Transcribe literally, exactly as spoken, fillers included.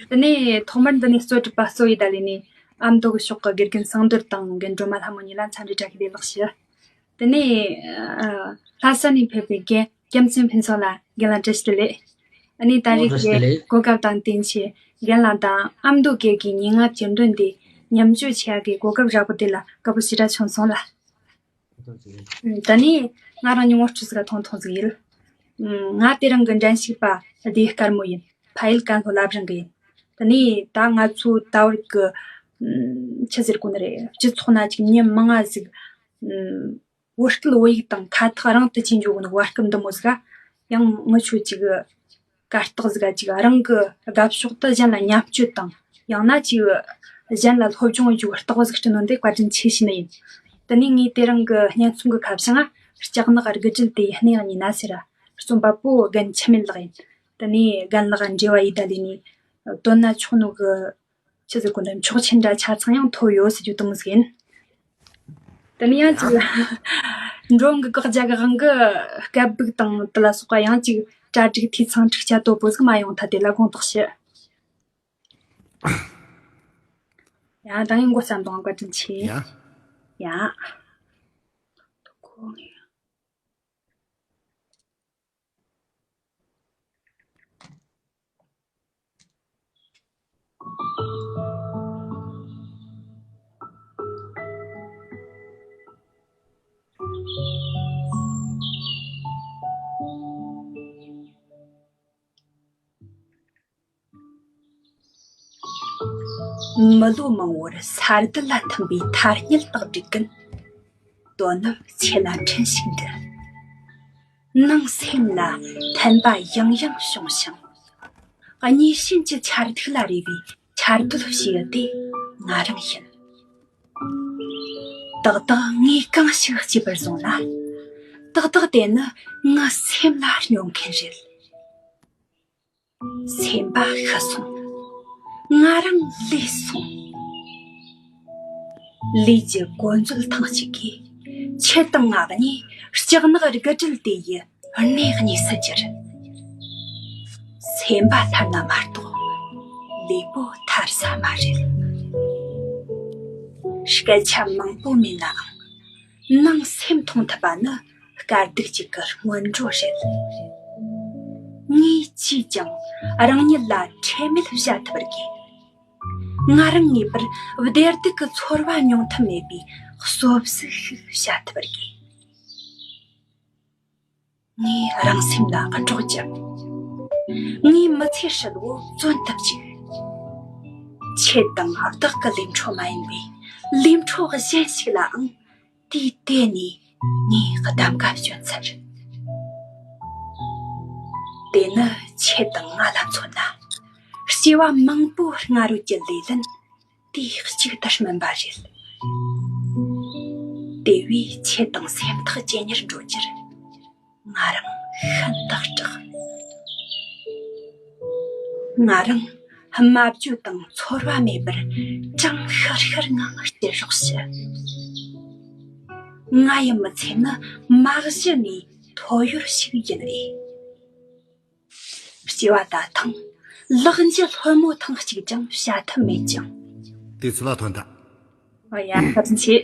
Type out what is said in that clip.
དེ་ནས་ཐོག་མར་འདི་ནས་གཙོ་སྒྲུབ་པ་གཙོ་བོའི་ད་ལས་ནས་ཨ་མདོ་གི་ཕྱོགས་ཀྱི་དགེ་རྒན་བསང་རྡོར་དང་རྒན་སྒྲོལ་མ་ལྷ་མོ་གཉིས་ལ་འཚམས་འདྲི་བཀྲ་ཤིས་བདེ་ལེགས་ཞུ། དེ་ནས་ཨ་ལྷ་ས་ནས་ཕེབས་པའི་རྒན་རྒྱལ་མཚན་ཕུན་ཚོགས་ལ་རྒན་ལགས་བཀྲ་ཤིས་བདེ་ལེགས། ཨ་ནི་ད་ཨོ་རེས་བཀྲ་ཤིས་བདེ་ཀྱི་ལེགས། གོ་སྐབས་དང་བསྟུན་ཆེད་རྒན་ལགས་དང་ཨ་མདོ་སྐད་ཀྱི་སྙན་ངག་བཅུད་འདོན་འདི་མཉམ་སྤྱོད་བྱེད་ཡག་གི་གོ་སྐབས་རག་པ་དེ་ལ་དགའ་པོ་ཞེ་དྲག་བྱུང་སོང་ལ། ད་ནི་ང་རང་ཉིད་ངོ་སྤྲོད་ཟིག་ག་ཐུང་ཐུང་ཟིག་ཡིན། ང་དེ་རིང་གི་འགྲན་ཞུགས་པ་ལྡེའུ་དཀར་མོ་ཡིན། ཕ་ཡུལ་ཀན་ལྷོ་བླ་བྲང་གི་ཡིན། ད་ནི་ད་ང་ཚོའི་ད་བར་གི་ཆི་ཟེར་གོ་ནི་རེད། སྤྱི་ཚོགས་ན་ཅིག་མི་མང་ང་ཟིག་བོད་སྐད་བོད་ཡིག་དང་ཁ་ཐག་རིང་དུ་ཕྱིན་འཇུག་གི་བར་སྐབས་འདི་མོ་ཟིག་ག་ཡང་ངི་ཆོ་ཅིག་གར་སྟེགས་ཟིག་ག་ཅིག་རང་གི་དགའ་ཕྱོགས་དུ་གཞན་ལ་མཉམ་སྤྱོད་དང་ཡང་ན་ཅིག་གཞན་ལ་སློབ་སྦྱོང་བྱེད་རྒྱུ་ལྟ་བུ་ཟིག་བསྐྲུན་ནོ་འདི་བཀའ་དྲིན་ཆེ་ཞུ་ནི་ཡིན། དེ་ནས་ངས་དེ་རིང་གི་སྙན་རྩོམ་གྱི་ཁ་བྱང་ང་ལྕགས་ནག་དགུ་སྒྲིལ་དེ་ཡི་སྣེ་ཡང་ཉིན་ན་ཟེར་ར། རྩོམ་པ་པོ་རྒན་འཆི་མེད་ལགས་ཡིན། དེ་ནས་རྒན་ལགས་འབྲེལ་བ་ཡི་ད་ལས་ནས་དོན་ན་ཆོག་ནོ་གི་ཆི་ཟེར་གོ་འདྲ་ཆོག་མཆན་འདྲ་ཆ་ཚང་ཡང་ཐོབ་ཡོད་ཟེར་རྒྱུ་དེ་མོ་ཟིག་ཡིན། དེ་ནས་ཡང་ཅིག་འགྲོ་འགི་གག་རྒྱ་གི་དབང་གི་སྐད་སྦུག་དང་དེ་ལ་སོགས་པ་ཡང་ཅིག་གྲ་སྒྲིག་འཐུས་ཚང་འཁྲུག་ཆ་དོད་པོ་ཟིག་མ་ཡོང་ཐལ། དེ་ལ་དགོངས་དག་ཞུ། ཡ་ད་ངས་འགོ་བརྩམས་དང་བཀའ་དྲིན་ཆེ། ཡ། ཡ། མི་ལོ་མང་བོར་ས་རྡུལ་ལ་ཐིམ་པའི་ཐ་སྙད་དག་སྒྲིག་གིན། དོ་ནུབ་ཚེ་ལ་འཕྲིན་ཞིག་འདྲི། ནང་སེམས་ལ་ཕན་པ་ཡང་ཡང་བྱུང་ཞིང་། གཉིས་ཕྱིན་གྱི་ཆར་ཐིགས་ལ་རེ་བའི་ཆར་སྡོད་བྱེད་ཡུལ་དེ་ང་རང་ཡིན། ཏག་ཏག་ངས་གང་ཞིག་སྐྱེས་པར་བཟུང་ན། ཏག་ཏག་དེ་ནི་ངའི་སེམས་ལ་སྨྱོ་མཁན་རེད། སེམས་པ་ཤི་སོང་། ང་རང་ལུས་སོང་། ལུས་ཀྱི་གོ་མཛོད་ཐེངས་གཅིག་གིས་ཁྱེད་དང་ང་གཉིས་ལྕགས་ནག་དགུ་སྒྲིལ་དེ་ཡི་སྣེ་གཉིས་སུ་གྱུར། སེམས་པ་ཐར་ན་མ་གཏོགས་ལུས་པོ་ཐར་ས་མ་རེད། སྐད་ཆ་མང་པོ་མིན་ནའང་ནང་སེམས་མཐོང་ཐུབ་པ་ནི་དཀའ་སྡུག་ཅིག་གི་སྔོན་འགྲོ་རེད། ངས་ཅིས་ཀྱང་རང་ཉིད་ལ་ཁྲེལ་མེད་བྱ་ཐུབ་པར་དགོས། ང་རང་ངེས་པར་བདེ་སྡུག་གི་ཚོར་བ་མྱོང་ཐབས་མེད་པའི་གསོབ་གཟིགས་ཤིག་བྱ་ཐུབ་པར་དགོས། ངས་རང་སེམས་ལ་སྒྲོག་བརྒྱབ། ངའི་མི་ཚེ་ཧྲིལ་བོ་བཙོན་དུ་བཅུག། ཆེད་དང་བདག་གི་ལས་འཕྲོ་མ་ཡིན་པའི་ལས་འཕྲོ་གཞན་ཞིག་ལའང་དུས་དེ་ནས་ངས་གདམ་ག་སྐྱོན་ཚར། དེ་ནི་ཁྱེད་དང་ང་ལ་མཚོན་ན། སྐྱེ་བ་མང་པོའི་སྔ་རོལ་གྱི་ལས་ལན་དུས་གཅིག་ཏུ་སྨིན་པ་རེད། དེ་བས་ཁྱེད་དང་སེམས་ཐག་ཇེ་ཉེར་འགྲོ་རྒྱུར་ང་རང་ཤིན་ཏུ་སྐྲག། ང་རང་སྨྲ་བརྗོད་དང་ཚོར་བ་མེད་པར་བྲང་ཤར་ཤར་ངང་སྐྱེལ་རོགས་ཞུ། ང་ཡི་མི་ཚེ་ནི་མ་གཞི་ནས་ཐོ་ཡོར་ཞིག་ཡིན་རེད། སྐྱེ་བ་ད་ཐེངས་ལག་འཇུ་ལྷོད་མོ་ཐེངས་གཅིག་ཀྱང་བྱ་ཐབས་མེད་ཅིང་། དུས་ཚོད་ལ་ཐོན་ཐལ། ཨ་ཡ། བཀའ་དྲིན་ཆེ།